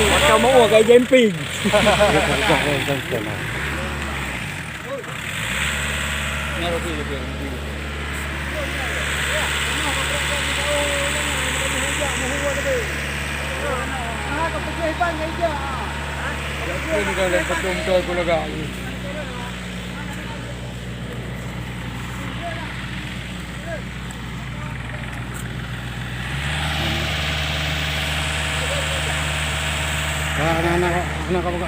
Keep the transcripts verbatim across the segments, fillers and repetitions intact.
Macam mau kai jemping. Nah, nah, nah, nah, kamu, Kak.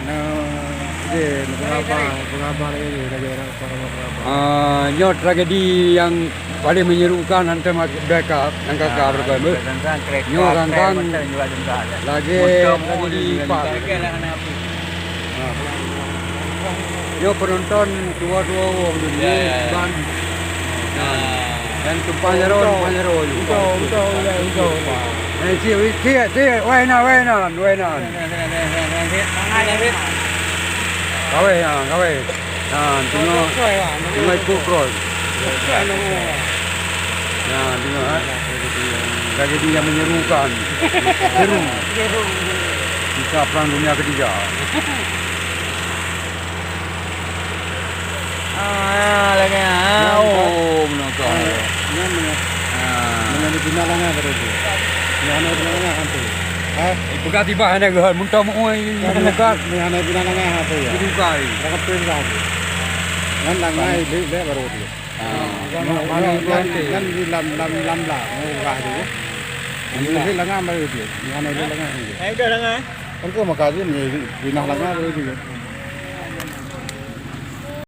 Nah, dia, nak apa, apa khabar ini, lagi orang, orang apa, apa. Ah, nyoe tragedi nyang paling menyerukan antara mereka, yang kakak berkelahi. Nyoe kangkang lagi tragedi empat. Nyoe penonton dua-dua wong dunia ban. Nah, dan tumpang jaroe, tumpang jaroe. Udah, udah, udah, udah. Eh, cik, cik, cik, weh nan, weh nan, weh nan. Kaweh, ha, kaweh. Ha, tengok, tengok ikut cross. Ha, tengok, ha. Tragedi yang menyerukan. Seru. Kisah Perang Dunia Ketiga. Ah, lagèe, ah, oh, meunokong. Nyan, nyan. Ah. Nyan di Bina Langa baru tu. Nyan hana Bina Langa hantu. Ha? Peugah tiba hana geuhon, mun tom ui, bukan. Nyan hana Bina Langa hantu ya. Jadi bukai. Dah kepil dah tu. Nyan Langa lé, lé baru tu. Ah. Nyan, nyan, nyan di lam, lam, lam, lam, oh, bah tu. Nyan lé Langa baru tu. Nyan hana lé Langa hantu. Eh, udah Langa, eh? Kan kau makasih ni, Bina Langa baru tu.